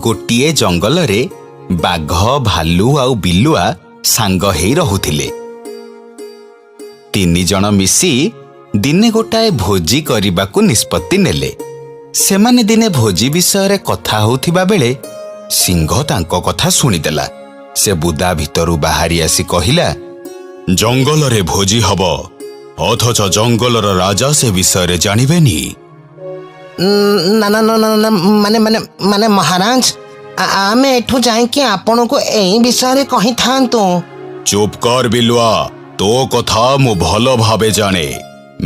ଗୋଟିଏ ଜଙ୍ଗଲରେ ବାଘ, ଭାଲୁ ଆଉ ବିଲୁଆ ସାଙ୍ଗ ହେଇ ରହୁଥିଲେ। ତିନି ଜଣ ମିଶି ଦିନେ ଗୋଟାଏ ଭୋଜି କରିବାକୁ ନିଷ୍ପତ୍ତି ନେଲେ। ସେମାନେ ଦିନେ ଭୋଜି ବିଷୟରେ କଥା ହେଉଥିବା ବେଳେ ସିଂହ ତାଙ୍କ କଥା ଶୁଣିଦେଲା। ସେ ବୁଦା ଭିତରୁ ବାହାରି ଆସି କହିଲା, ଜଙ୍ଗଲରେ ଭୋଜି ହବ, ଅଥଚ ଜଙ୍ଗଲର ରାଜା ସେ ବିଷୟରେ ଜାଣିବେନି? ନା ନା ନା ନା ନା, ମାନେ ମାନେ ମାନେ ମହାରାଜ, ଆମେ ଏଠୁ ଯାଇକି ଆପଣଙ୍କୁ ଏଇ ବିଷୟରେ କହିଥାନ୍ତୁ। ଚୁପ୍ କର ବିଲୁଆ, ତୋ କଥା ମୁଁ ଭଲ ଭାବେ ଜାଣେ।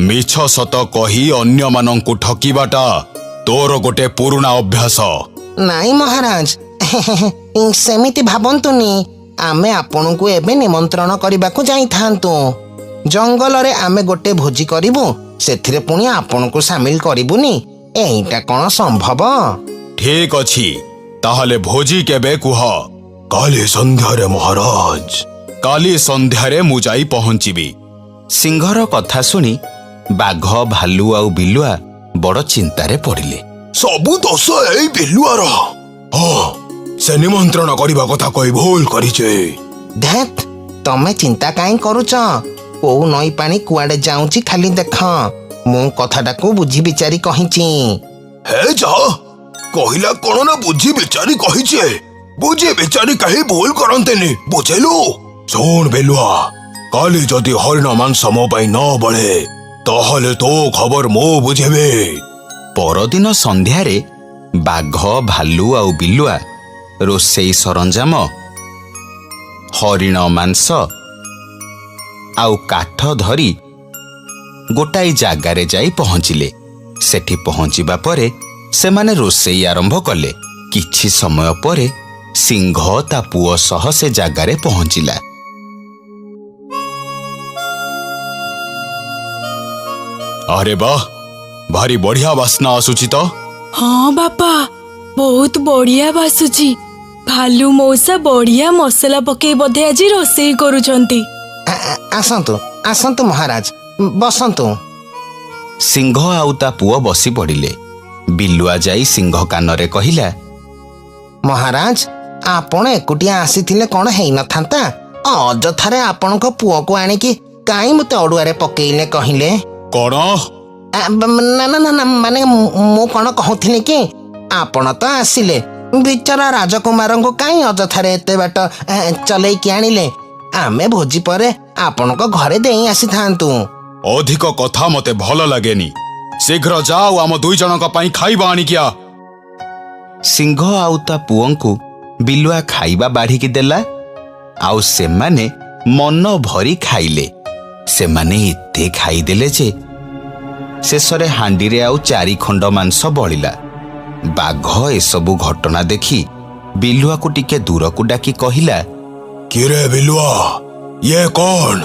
ମିଛ ସତ କହି ଅନ୍ୟମାନଙ୍କୁ ଠକିବାଟା ତୋର ଗୋଟେ ପୁରୁଣା ଅଭ୍ୟାସ। ନାଇଁ ମହାରାଜ, ସେମିତି ଭାବନ୍ତୁନି। ଆମେ ଆପଣଙ୍କୁ ଏବେ ନିମନ୍ତ୍ରଣ କରିବାକୁ ଯାଇଥାନ୍ତୁ। ଜଙ୍ଗଲରେ ଆମେ ଗୋଟେ ଭୋଜି କରିବୁ, ସେଥିରେ ପୁଣି ଆପଣଙ୍କୁ ସାମିଲ କରିବୁନି, ଏଇଟା କଣ ସମ୍ଭବ? ଠିକ ଅଛି, ତାହେଲେ ଭୋଜି କେବେ କୁହ। କାଲି ସନ୍ଧ୍ୟାରେ ମହାରାଜ। କାଲି ସନ୍ଧ୍ୟାରେ ମୁଁ ଯାଇ ପହଞ୍ଚିବି। ସିଂହର କଥା ଶୁଣି ବାଘ, ଭାଲୁ ଆଉ ବିଲୁଆ ବଡ଼ ଚିନ୍ତାରେ ପଡ଼ିଲେ। ସବୁ ଦୋଷ ଏଇ ବିଲୁଆର। ହଁ, ସେ ନିମନ୍ତ୍ରଣ କରିବା କଥା କହି ଭୁଲ କରିছে। ଧେତ୍, ତମେ ଚିନ୍ତା କାହିଁ କରୁଛ? କୋଉ ନଈ ପାଣି କୁଆଡେ ଯାଉଛି ଖାଲି ଦେଖ। ମୁଁ କଥାଟାକୁ ବୁଝି ବିଚାରି କହିଛି। ହେ ଯା, କହିଲା କଣ ନା ବୁଝି ବିଚାରି କହିছে। ବୁଝି ବିଚାରି କେହି ଭୁଲ କରନ୍ତିନି, ବୁଝିଲୁ? ଶୁଣ ବିଲୁଆ, କାଲି ଯଦି ହରିଣ ମାଂସ ମୋ ପାଇଁ ନ ବଳେ, ତାହେଲେ ତୋ ଖବର ମୁଁ ବୁଝିବି। ପରଦିନ ସନ୍ଧ୍ୟାରେ ବାଘ, ଭାଲୁ ଆଉ ବିଲୁଆ ରୋଷେଇ ସରଞ୍ଜାମ, ହରିଣ ମାଂସ ଆଉ କାଠ ଧରି ଗୋଟାଏ ଜାଗାରେ ଯାଇ ପହଞ୍ଚିଲେ। ସେଠି ପହଞ୍ଚିବା ପରେ ସେମାନେ ରୋଷେଇ ଆରମ୍ଭ କଲେ। କିଛି ସମୟ ପରେ ସିଂହ ତା ପୁଅ ସହ ସେ ଜାଗାରେ ପହଞ୍ଚିଲା। ଆରେ ବାଃ, ଭାରି ବଢିଆ ବାସ୍ନା ଆସୁଛି ତ। ହଁ ବାପା, ବହୁତ ବଢିଆ ବାସୁଛି। ଭାଲୁ ମଉସା ବଢିଆ ମସଲା ପକେଇ ବୋଧେ ଆଜି ରୋଷେଇ କରୁଛନ୍ତି। ଆସନ୍ତୁ ଆସନ୍ତୁ ମହାରାଜ, ବସନ୍ତୁ। ସିଂହ ଆଉ ତା ପୁଅ ବସି ପଡ଼ିଲେ। ବିଲୁଆ ଯାଇ ସିଂହ କାନରେ କହିଲା, ମହାରାଜ, ଆପଣ ଏକୁଟିଆ ଆସିଥିଲେ କଣ ହେଇନଥାନ୍ତା? ଅଯଥାରେ ଆପଣଙ୍କ ପୁଅକୁ ଆଣିକି କାଇଁ ମୋତେ ଅଡୁଆରେ ପକେଇଲେ କହିଲେ? କଣ? ନା ନା ନା ନା, ମାନେ ମୁଁ କଣ କହୁଥିଲି କି, ଆପଣ ତ ଆସିଲେ, ବିଚରା ରାଜକୁମାରଙ୍କୁ କାଇଁ ଅଯଥାରେ ଏତେ ବାଟ ଚଲେଇକି ଆଣିଲେ? ଆମେ ଭୋଜି ପରେ ଆପଣଙ୍କ ଘରେ ଦେଇ ଆସିଥାନ୍ତୁ। ଅଧିକ କଥା ମତେ ଭଲ ଲାଗେନି। ଶୀଘ୍ର ଯାଅ, ଆମ ଦୁଇ ଜଣଙ୍କ ପାଇଁ ଖାଇବା ଆଣିକି ଆ। ସିଂହ ଆଉ ତା ପୁଅଙ୍କୁ ବିଲୁଆ ଖାଇବା ବାଢ଼ିକି ଦେଲା ଆଉ ସେମାନେ ମନ ଭରି ଖାଇଲେ। ସେମାନେ ଏତେ ଖାଇଦେଲେ ଯେ ଶେଷରେ ହାଣ୍ଡିରେ ଆଉ ଚାରି ଖଣ୍ଡ ମାଂସ ବଳିଲା। ବାଘ ଏସବୁ ଘଟଣା ଦେଖି ବିଲୁଆକୁ ଟିକେ ଦୂରକୁ ଡାକି କହିଲା, କିରେ ବିଲୁଆ, ଇଏ କଣ?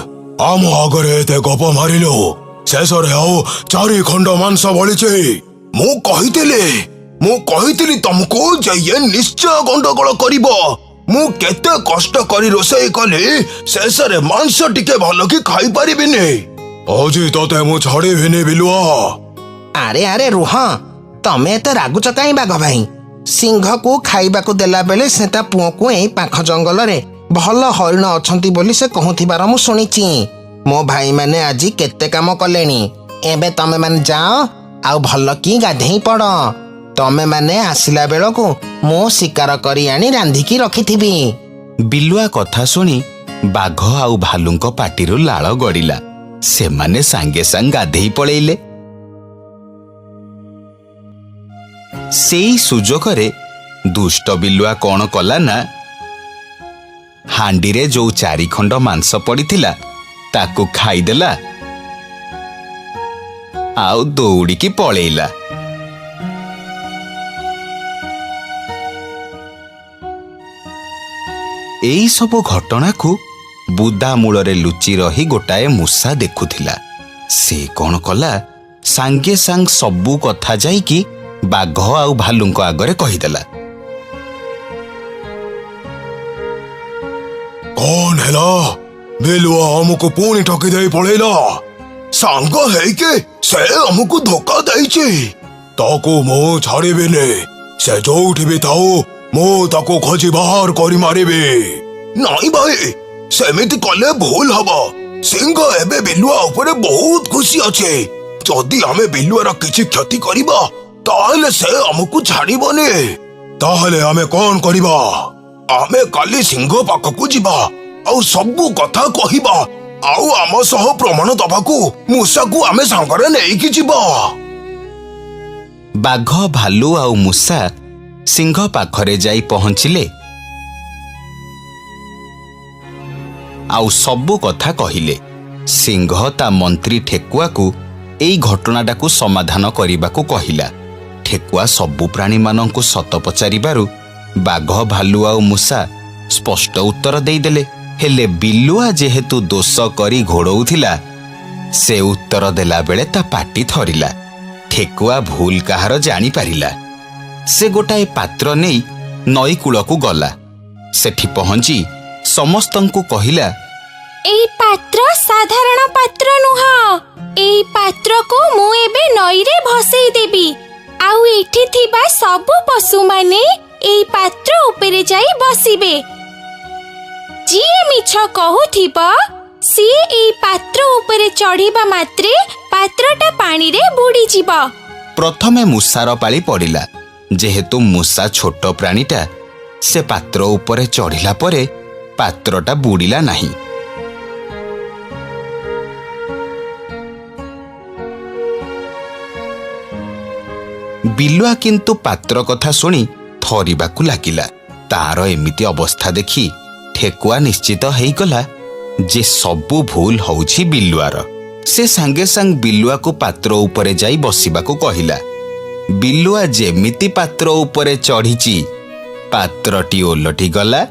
ଆମ ଆଗରେ ଏତେ ଗପ ମାରିଲୁ, ଶେଷରେ ଆଉ ଚାରି ଖଣ୍ଡ ମାଂସ ବଳିଛି। ମୁଁ କହିଥିଲି ତମକୁ ଯେ ଇଏ ନିଶ୍ଚୟ ଗଣ୍ଡଗୋଳ କରିବ। ମୁଁ କେତେ କଷ୍ଟ କରି ରୋଷେଇ କଲି, ଶେଷରେ ମାଂସ ଟିକେ ଭଲ କି ଖାଇପାରିବିନି। ଆଜି ତତେ ମୁଁ ଛାଡ଼ିବିନି ବିଲୁଆ। ଆରେ ଆରେ, ରୁହ, ତମେ ଏତେ ରାଗୁଛ କାଇଁ ବାଘ ଭାଇ? ସିଂହକୁ ଖାଇବାକୁ ଦେଲା ବେଳେ ସେ ତା ପୁଅକୁ ଏଇ ପାଖ ଜଙ୍ଗଲରେ ଭଲ ହରିଣ ଅଛନ୍ତି ବୋଲି ସେ କହୁଥିବାର ମୁଁ ଶୁଣିଛି। ମୋ ଭାଇମାନେ ଆଜି କେତେ କାମ କଲେଣି। ଏବେ ତମେ ମାନେ ଯାଅ ଆଉ ଭଲ କି ଗାଧେଇ ପଡ଼। ତମେ ମାନେ ଆସିଲା ବେଳକୁ ମୁଁ ଶିକାର କରି ଆଣି ରାନ୍ଧିକି ରଖିଥିବି। ବିଲୁଆ କଥା ଶୁଣି ବାଘ ଆଉ ଭାଲୁଙ୍କ ପାଟିରୁ ଲାଳ ଗଡ଼ିଲା। ସେମାନେ ସାଙ୍ଗେ ସାଙ୍ଗେ ଗାଧେଇ ପଳେଇଲେ। ସେଇ ସୁଯୋଗରେ ଦୁଷ୍ଟ ବିଲୁଆ କଣ କଲା ନା, ହାଣ୍ଡିରେ ଯୋଉ ଚାରି ଖଣ୍ଡ ମାଂସ ପଡ଼ିଥିଲା ତାକୁ ଖାଇଦେଲା ଆଉ ଦୌଡ଼ିକି ପଳେଇଲା। ଏଇ ସବୁ ଘଟଣାକୁ ବୁଦା ମୂଳରେ ଲୁଚି ରହି ଗୋଟାଏ ମୂଷା ଦେଖୁଥିଲା। ସେ କଣ କଲା, ସାଙ୍ଗେ ସାଙ୍ଗ ସବୁ କଥା ଯାଇକି ବାଘ ଆଉ ଭାଲୁଙ୍କ ଆଗରେ କହିଦେଲା। କଣ ହେଲା? ବିଲୁଆ ଆମକୁ ପୁଣି ଠକି ଦେଇ ପଳେଇଲା। ସାଙ୍ଗ ହେଇକି ସେ ଆମକୁ ଧୋକା ଦେଇଛି। ତାକୁ ମୁଁ ଛାଡ଼ିବିନି। ସେ ଯୋଉଠି ବି ଥାଉ, ମୁଁ ତାକୁ ଖୋଜି ବାହାର କରି ମାରିବି। ନାଇଁ ଭାଇ, ସେମିତି କଲେ ଭୁଲ ହବ। ସିଂହ ଏବେ ବିଲୁଆ ଉପରେ ବହୁତ ଖୁସି ଅଛି। ଯଦି ଆମେ ବିଲୁଆର କିଛି କ୍ଷତି କରିବା, ତାହେଲେ ସେ ଆମକୁ ଛାଡିବନି। ତାହେଲେ ଆମେ କଣ କରିବା? ଆମେ କାଲି ସିଂହ ପାଖକୁ ଯିବା ଆଉ ସବୁ କଥା କହିବା, ଆଉ ଆମ ସହ ପ୍ରମାଣ ଦବାକୁ ମୂଷାକୁ ଆମେ ସାଙ୍ଗରେ ନେଇକି ଯିବା। ବାଘ, ଭାଲୁ ଆଉ ମୂଷା ସିଂହ ପାଖରେ ଯାଇ ପହଞ୍ଚିଲେ ଆଉ ସବୁ କଥା କହିଲେ। ସିଂହ ତା ମନ୍ତ୍ରୀ ଠେକୁଆକୁ ଏଇ ଘଟଣାଟାକୁ ସମାଧାନ କରିବାକୁ କହିଲା। ଠେକୁଆ ସବୁ ପ୍ରାଣୀମାନଙ୍କୁ ସତ ପଚାରିବାରୁ ବାଘ, ଭାଲୁ ଆଉ ମୂଷା ସ୍ପଷ୍ଟ ଉତ୍ତର ଦେଇଦେଲେ। ହେଲେ ବିଲୁଆ ଯେହେତୁ ଦୋଷ କରି ଘୋଡ଼ଉଥିଲା, ସେ ଉତ୍ତର ଦେଲାବେଳେ ତା ପାଟି ଥରିଲା। ଠେକୁଆ ଭୁଲ କାହାର ଜାଣିପାରିଲା। ସେ ଗୋଟାଏ ପାତ୍ର ନେଇ ନଈ କୂଳକୁ ଗଲା। ସେଠି ପହଞ୍ଚି ସମସ୍ତଙ୍କୁ କହିଲା, ଏଇ ପାତ୍ର ସାଧାରଣ ପାତ୍ର ନୁହଁ। ଏଇ ପାତ୍ରକୁ ମୁଁ ଏବେ ନଈରେ ଭସେଇ ଦେବି, ଆଉ ଏଠି ଥିବା ସବୁ ପଶୁମାନେ ଏଇ ପାତ୍ର ଉପରେ ଯାଇ ବସିବେ। ଯିଏ ମିଛ କହୁଥିବ, ସିଏ ଏଇ ପାତ୍ର ଉପରେ ଚଢିବା ମାତ୍ରେ ପାତ୍ରଟା ପାଣିରେ ବୁଡ଼ିଯିବ। ପ୍ରଥମେ ମୂଷାର ପାଳି ପଡ଼ିଲା। ଯେହେତୁ ମୂଷା ଛୋଟ ପ୍ରାଣୀଟା, ସେ ପାତ୍ର ଉପରେ ଚଢ଼ିଲା ପରେ ପାତ୍ରଟା ବୁଡ଼ିଲା ନାହିଁ। ବିଲୁଆ କିନ୍ତୁ ପାତ୍ର କଥା ଶୁଣି ଥରିବାକୁ ଲାଗିଲା। ତାର ଏମିତି ଅବସ୍ଥା ଦେଖି ଠେକୁଆ ନିଶ୍ଚିତ ହେଇଗଲା ଯେ ସବୁ ଭୁଲ ହଉଛି ବିଲୁଆର। ସେ ସାଙ୍ଗେ ସାଙ୍ଗେ ବିଲୁଆକୁ ପାତ୍ର ଉପରେ ଯାଇ ବସିବାକୁ କହିଲା। ବିଲୁଆ ଯେମିତି ପାତ୍ର ଉପରେ ଚଢ଼ିଛି, ପାତ୍ରଟି ଓଲଟି ଗଲା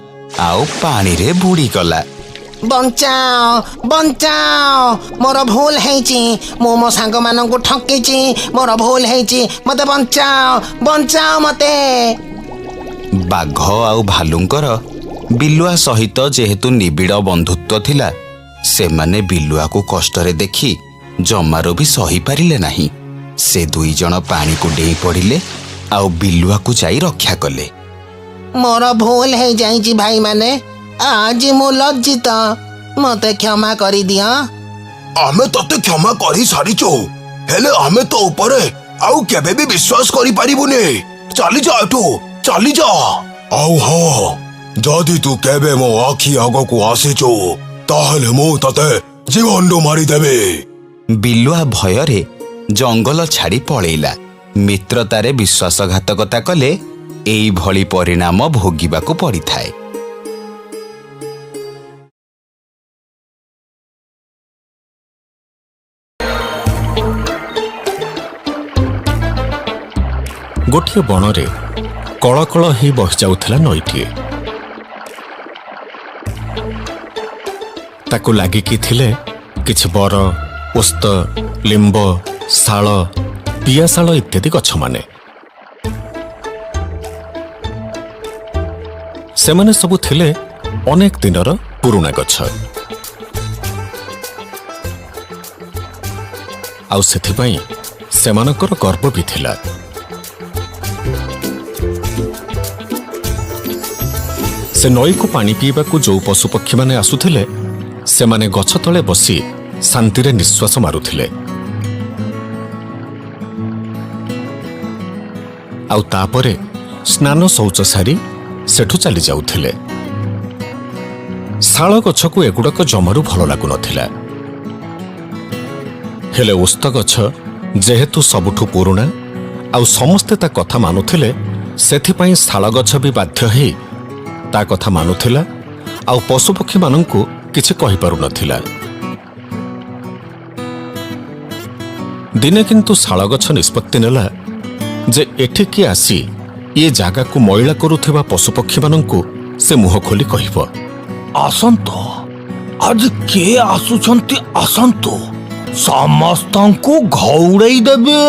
ଆଉ ପାଣିରେ ବୁଡ଼ିଗଲା। ବଞ୍ଚାଅ, ବଞ୍ଚାଅ! ମୋର ଭୁଲ ହେଇଛି। ମୁଁ ମୋ ସାଙ୍ଗମାନଙ୍କୁ ଠକିଛି। ମୋର ଭୁଲ ହେଇଛି। ମତେ ବଞ୍ଚାଅ, ବଞ୍ଚାଅ ମତେ! ବାଘ ଆଉ ଭାଲୁଙ୍କର ବିଲୁଆ ସହିତ ଯେହେତୁ ନିବିଡ଼ ବନ୍ଧୁତ୍ୱ ଥିଲା, ସେମାନେ ବିଲୁଆକୁ କଷ୍ଟରେ ଦେଖି ଜମାରୁ ବି ସହିପାରିଲେ ନାହିଁ। ସେ ଦୁଇ ଜଣ ପାଣିକୁ ଡେଇଁ ପଡ଼ିଲେ ଆଉ ବିଲୁଆକୁ ଯାଇ ରକ୍ଷା କଲେ। ମୋର ଭୁଲ ହେଇଯାଇଛି ଭାଇମାନେ। ଆଜି ମୁଁ ଲଜ୍ଜିତ। ମତେ କ୍ଷମା କରିଦିଅ। ଆମେ ତତେ କ୍ଷମା କରି ସାରିଛୁ, ହେଲେ ଆମେ ତୋ ଉପରେ ଆଉ କେବେ ବି ବିଶ୍ୱାସ କରିପାରିବୁନି। ଚାଲିଯା ଏଠୁ, ଚାଲିଯା। ଆଉ ହଁ, ଯଦି ତୁ କେବେ ମୋ ଆଖି ଆଗକୁ ଆସିଛୁ, ତାହେଲେ ମୁଁ ତତେ ଜୀବନରୁ ମାରିଦେବି। ବିଲୁଆ ଭୟରେ ଜଙ୍ଗଲ ଛାଡ଼ି ପଳେଇଲା। ମିତ୍ରତାରେ ବିଶ୍ୱାସଘାତକତା କଲେ ଏଇଭଳି ପରିଣାମ ଭୋଗିବାକୁ ପଡ଼ିଥାଏ। ଗୋଟିଏ ବଣରେ କଳକଳ ହେଇ ବହିଯାଉଥିଲା ନଈଟିଏ। ତାକୁ ଲାଗିକି ଥିଲେ କିଛି ବର, ଓସ୍ତ, ଲିମ୍ବ, ଶାଳ, ପିଆଶାଳ ଇତ୍ୟାଦି ଗଛମାନେ। ସେମାନେ ସବୁ ଥିଲେ ଅନେକ ଦିନର ପୁରୁଣା ଗଛ, ଆଉ ସେଥିପାଇଁ ସେମାନଙ୍କର ଗର୍ବ ବି ଥିଲା। ସେ ନଈକୁ ପାଣି ପିଇବାକୁ ଯୋଉ ପଶୁପକ୍ଷୀମାନେ ଆସୁଥିଲେ, ସେମାନେ ଗଛ ତଳେ ବସି ଶାନ୍ତିରେ ନିଶ୍ୱାସ ମାରୁଥିଲେ, ଆଉ ତାପରେ ସ୍ନାନ ଶୌଚ ସାରି ସେଠୁ ଚାଲି ଯାଉଥିଲେ। ଶାଳ ଗଛକୁ ଏଗୁଡ଼ାକ ଜମାରୁ ଭଲ ଲାଗୁନଥିଲା। ହେଲେ ଓସ୍ତ ଗଛ ଯେହେତୁ ସବୁଠୁ ପୁରୁଣା ଆଉ ସମସ୍ତେ ତା କଥା ମାନୁଥିଲେ, ସେଥିପାଇଁ ଶାଳ ଗଛ ବି ବାଧ୍ୟ ହେଇ ତା କଥା ମାନୁଥିଲା ଆଉ ପଶୁପକ୍ଷୀମାନଙ୍କୁ କିଛି କହିପାରୁନଥିଲା। ଦିନେ କିନ୍ତୁ ଶାଳ ଗଛ ନିଷ୍ପତ୍ତି ନେଲା ଯେ ଏଠିକି ଆସି ଏ ଜାଗାକୁ ମଇଳା କରୁଥିବା ପଶୁପକ୍ଷୀମାନଙ୍କୁ ସେ ମୁହଁ ଖୋଲି କହିବ। ଆସନ୍ତୁ, ଆଜି କିଏ ଆସୁଛନ୍ତି ଆସନ୍ତୁ, ସମସ୍ତଙ୍କୁ ଘଉଡ଼େଇ ଦେବେ।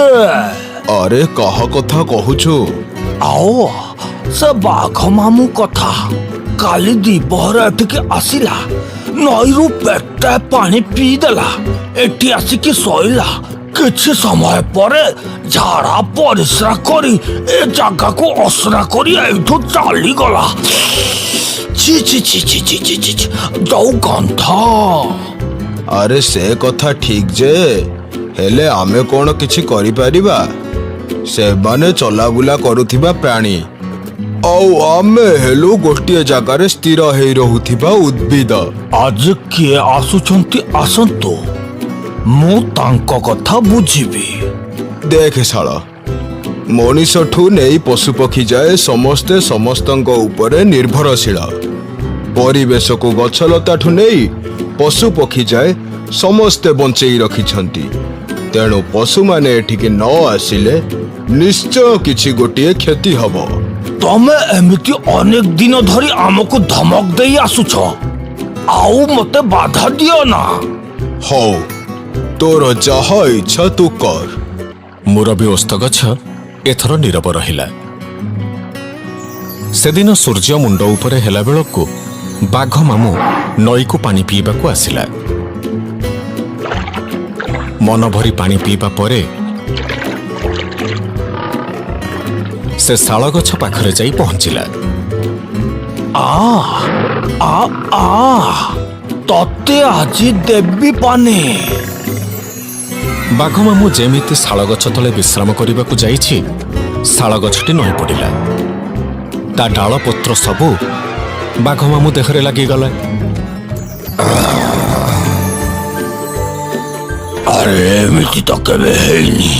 ଆରେ, କାହା କଥା କହୁଛୁ? ଆଉ ସେ ବାଘ ମାମୁଁ କଥା। କାଲି ଦିପହରେ ଏଠିକି ଆସିଲା, ନଈରୁ ପେଟେ ପାଣି ପିଇଦେଲା, ଏଠି ଆସିକି ଶୋଇଲା। କିଛି ସମୟ ପରେ ଝାଡ଼ା ପରିସ୍ରା କରି ଏ ଜାଗାକୁ ଅସନା କରି ଏଇଠୁ ଚାଲିଗଲା। ଛି ଛି ଛି ଛି ଛି ଛି ଛି ଛି, ଯୋଉ ଗନ୍ଧ! ଆରେ, ସେ କଥା ଠିକ ଯେ, ହେଲେ ଆମେ କଣ କିଛି କରିପାରିବା? ସେମାନେ ଚଲାବୁଲା କରୁଥିବା ପ୍ରାଣୀ ଆଉ ଆମେ ହେଲୁ ଗୋଟିଏ ଜାଗାରେ ସ୍ଥିର ହେଇ ରହୁଥିବା ଉଦ୍ଭିଦ। ଆଜି କିଏ ଆସୁଛନ୍ତି ଆସନ୍ତୁ, ମୁଁ ତାଙ୍କ କଥା ବୁଝିବି। ଦେଖେ ଶାଳ, ମଣିଷଠୁ ନେଇ ପଶୁପକ୍ଷୀ ଯାଏ ସମସ୍ତେ ସମସ୍ତଙ୍କ ଉପରେ ନିର୍ଭରଶୀଳ। ପରିବେଶକୁ ଗଛଲତାଠୁ ନେଇ ପଶୁପକ୍ଷୀ ଯାଏ ସମସ୍ତେ ବଞ୍ଚେଇ ରଖିଛନ୍ତି। ତେଣୁ ପଶୁମାନେ ଏଠିକି ନ ଆସିଲେ ନିଶ୍ଚୟ କିଛି ଗୋଟିଏ କ୍ଷତି ହବ। ତମେ ଏମିତି ଅନେକ ଦିନ ଧରି ଆମକୁ ଧମକ ଦେଇ ଆସୁଛ, ଆଉ ମତେ ବାଧା ଦିଅ ନା। ହଉ, ତୋର ଯାହା ଇଚ୍ଛା ତୁ କର। ମୁରବୀ ଓସ୍ତ ଗଛ ଏଥର ନୀରବ ରହିଲା। ସେଦିନ ସୂର୍ଯ୍ୟ ମୁଣ୍ଡ ଉପରେ ହେଲା ବେଳକୁ ବାଘ ମାମୁଁ ନଈକୁ ପାଣି ପିଇବାକୁ ଆସିଲା। ମନ ଭରି ପାଣି ପିଇବା ପରେ ସେ ଶାଳଗଛ ପାଖରେ ଯାଇ ପହଞ୍ଚିଲା। ଆ ଆ ଆ, ତତେ ଆଜି ଦେବି ପାନେ। ବାଘ ମାମୁଁ ଯେମିତି ଶାଳଗଛ ତଳେ ବିଶ୍ରାମ କରିବାକୁ ଯାଇଛି, ଶାଳଗଛଟି ନଇଁ ପଡ଼ିଲା। ତା ଡାଳ ପତ୍ର ସବୁ ବାଘ ମାମୁଁ ଦେହରେ ଲାଗିଗଲା। ଆରେ, ଏମିତି ତ କେବେ ହେଇନି,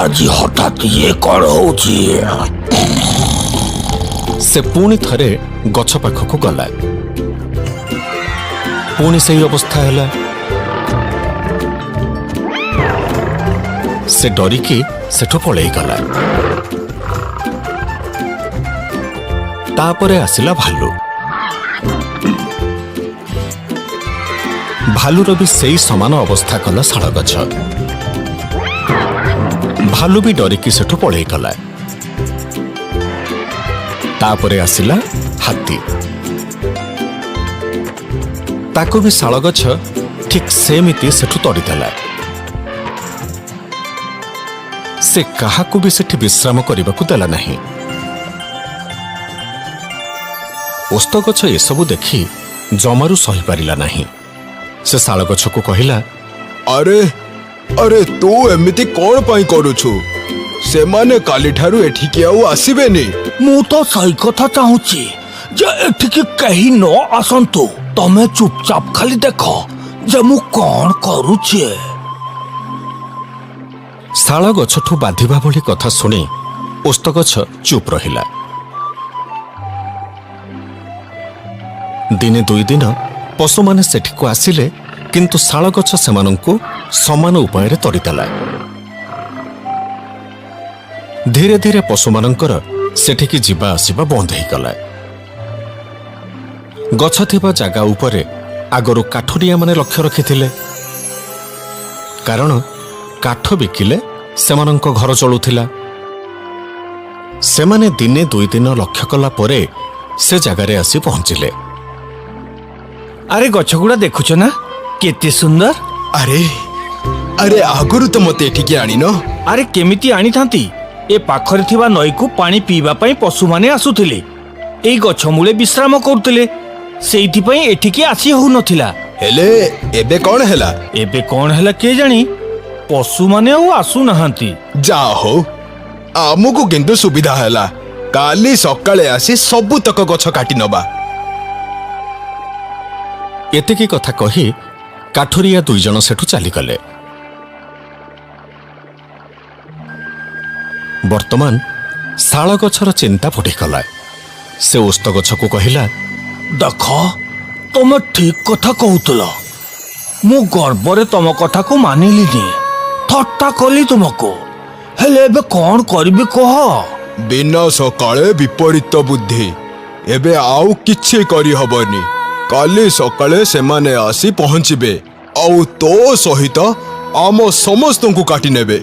ଆଜି ହଠାତ୍ ଇଏ କଣ ହଉଛି? ସେ ପୁଣି ଥରେ ଗଛ ପାଖକୁ ଗଲା। ପୁଣି ସେଇ ଅବସ୍ଥା ହେଲା। ସେ ଡରିକି ସେଠୁ ପଳେଇଗଲା। ତାପରେ ଆସିଲା ଭାଲୁ। ଭାଲୁର ବି ସେଇ ସମାନ ଅବସ୍ଥା କଲା ଶାଳଗଛ। ଭାଲୁ ବି ଡରିକି ସେଠୁ ପଳେଇଗଲା। ତାପରେ ଆସିଲା ହାତୀ। ତାକୁ ବି ଶାଳଗଛ ଠିକ୍ ସେମିତି ସେଠୁ ତଡ଼ିଦେଲା। ସେ କାହାକୁ ବି ସେଠି ବିଶ୍ରାମ କରିବାକୁ ଦେଲା ନାହିଁ। ଓସ୍ତ ଗଛ ଏସବୁ ଦେଖି ଜମାରୁ ସହିପାରିଲା ନାହିଁ। ସେ ଶାଳଗଛକୁ କହିଲା, ଆରେ ଆରେ, ତୁ ଏମିତି କଣ ପାଇଁ କରୁଛୁ? ସେମାନେ କାଲିଠାରୁ ଏଠିକି ଆଉ ଆସିବେନି। ମୁଁ ତ ସେଇ କଥା ଚାହୁଁଛି ଯେ ଏଠିକି କେହି ନ ଆସନ୍ତୁ। ତମେ ଚୁପଚାପ ଖାଲି ଦେଖ ଯେ ମୁଁ କଣ କରୁଛି। ଶାଳ ଗଛଠୁ ବାଧିବା ଭଳି କଥା ଶୁଣି ଓସ୍ତ ଗଛ ଚୁପ୍ ରହିଲା। ଦିନେ ଦୁଇ ଦିନ ପଶୁମାନେ ସେଠିକୁ ଆସିଲେ, କିନ୍ତୁ ଶାଳ ଗଛ ସେମାନଙ୍କୁ ସମାନ ଉପାୟରେ ତଡ଼ିଦେଲା। ଧୀରେ ଧୀରେ ପଶୁମାନଙ୍କର ସେଠିକି ଯିବା ଆସିବା ବନ୍ଦ ହେଇଗଲା। ଗଛ ଥିବା ଜାଗା ଉପରେ ଆଗରୁ କାଠୁରିଆମାନେ ଲକ୍ଷ୍ୟ ରଖିଥିଲେ, କାରଣ କାଠ ବିକିଲେ ସେମାନଙ୍କ ଘର ଚଳୁଥିଲା। ସେମାନେ ଦିନେ ଦୁଇ ଦିନ ଲକ୍ଷ୍ୟ କଲା ପରେ ସେ ଜାଗାରେ ଆସି ପହଞ୍ଚିଲେ। ଆରେ, ଗଛଗୁଡା ଦେଖୁଛ ନା, କେତେ ସୁନ୍ଦର! ଆରେ ଆରେ, ଆଗରୁ ତ ମତେ ଏଠିକି ଆଣିନ। ଆରେ, କେମିତି ଆଣିଥାନ୍ତି? ଏ ପାଖରେ ଥିବା ନଈକୁ ପାଣି ପିଇବା ପାଇଁ ପଶୁମାନେ ଆସୁଥିଲେ, ଏଇ ଗଛ ମୂଳେ ବିଶ୍ରାମ କରୁଥିଲେ। ସେଇଥିପାଇଁ ଏଠିକି ଆସି ହଉନଥିଲା। ହେଲେ ଏବେ କଣ ହେଲା? ଏବେ କଣ ହେଲା କିଏ ଜାଣି, ପଶୁମାନେ ଆଉ ଆସୁନାହାନ୍ତି। ଯା ହଉ, ଆମକୁ କିନ୍ତୁ ସୁବିଧା ହେଲା। କାଲି ସକାଳେ ଆସି ସବୁତକ ଗଛ କାଟି ନବା। ଏତିକି କଥା କହି କାଠୁରିଆ ଦୁଇ ଜଣ ସେଠୁ ଚାଲିଗଲେ। ବର୍ତ୍ତମାନ ଶାଳ ଗଛର ଚିନ୍ତା ବଢ଼ିଗଲା। ସେ ଓସ୍ତ ଗଛକୁ କହିଲା, ଦେଖ, ତମେ ଠିକ କଥା କହୁଥିଲ। ମୁଁ ଗର୍ବରେ ତମ କଥାକୁ ମାନିଲିନି, ଥଟ୍ଟା କଲି ତୁମକୁ। ହେଲେ ଏବେ କଣ କରିବି କହ? ବିନାଶ କାଳେ ବିପରୀତ ବୁଦ୍ଧି। ଏବେ ଆଉ କିଛି କରିହବନି। କାଲି ସକାଳେ ସେମାନେ ଆସି ପହଞ୍ଚିବେ ଆଉ ତୋ ସହିତ ଆମ ସମସ୍ତଙ୍କୁ କାଟି ନେବେ।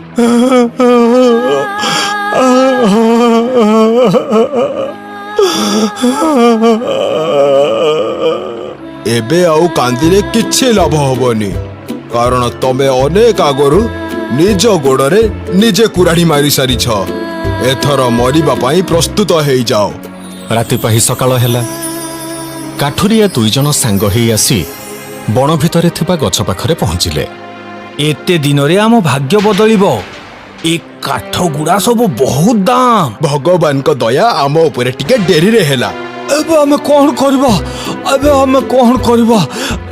ଏବେ ଆଉ କାନ୍ଦିଲେ କିଛି ଲାଭ ହବନି। କାରଣ ତମେ ଅନେକ ଆଗରୁ ନିଜ ଗୋଡ଼ରେ ନିଜେ କୁରାଢ଼ି ମାରି ସାରିଛ। ଏଥର ମରିବା ପାଇଁ ପ୍ରସ୍ତୁତ ହେଇଯାଅ। ରାତି ପାହି ସକାଳ ହେଲା। କାଠୁରିଆ ଦୁଇଜଣ ସାଙ୍ଗ ହେଇ ଆସି ବଣ ଭିତରେ ଥିବା ଗଛ ପାଖରେ ପହଞ୍ଚିଲେ। ଏତେ ଦିନରେ ଆମ ଭାଗ୍ୟ ବଦଳିବ। ଏ କାଠ ଗୁଡା ସବୁ ବହୁତ ଦାମ। ଭଗବାନଙ୍କ ଦୟା ଆମ ଉପରେ ଟିକେ ଡେରିରେ ହେଲା। ଏବେ ଆମେ କଣ କରିବା? ଏବେ ଆମେ କଣ କରିବା?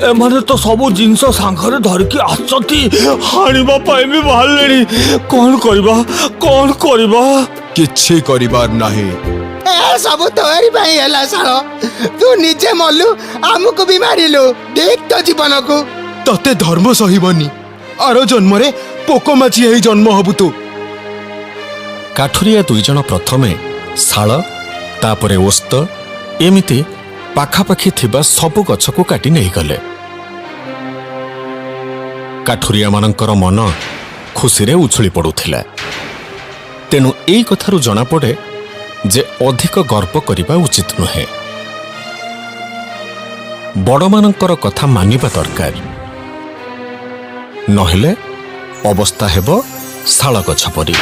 ଏମାନେ ତ ସବୁ ଜିନିଷ ସାଙ୍ଗରେ ଧରିକି ଆସିଛନ୍ତି, ହାଣିବା ପାଇଁ ବି ବାହାରିଲେଣି। କଣ କରିବା? କଣ କରିବା? କିଛି କରିବାର ନାହିଁ। ଏ ସବୁ ତୋରି ପାଇଁ ହେଲା ଶାଳ। ତୁ ନିଜେ ମଲୁ, ଆମକୁ ବି ମାରିଲୁ। ଦେଖ ତୋ ଜୀବନକୁ। ତତେ ଧର୍ମ ସହିବନି। ଆର ଜନ୍ମରେ ପୋକ ମାଛି ହେଇ ଜନ୍ମ ହବୁ ତୁ। କାଠୁରିଆ ଦୁଇଜଣ ପ୍ରଥମେ ଶାଳ, ତାପରେ ଓସ୍ତ, ଏମିତି ପାଖାପାଖି ଥିବା ସବୁ ଗଛକୁ କାଟି ନେଇଗଲେ। କାଠୁରିଆମାନଙ୍କର ମନ ଖୁସିରେ ଉଛୁଳି ପଡୁଥିଲା। ତେଣୁ ଏଇ କଥାରୁ ଜଣାପଡ଼େ ଯେ ଅଧିକ ଗର୍ବ କରିବା ଉଚିତ ନୁହେଁ। ବଡ଼ମାନଙ୍କର କଥା ମାନିବା ଦରକାର, ନହେଲେ ଅବସ୍ଥା ହେବ ଶାଳ ଗଛ ପରି।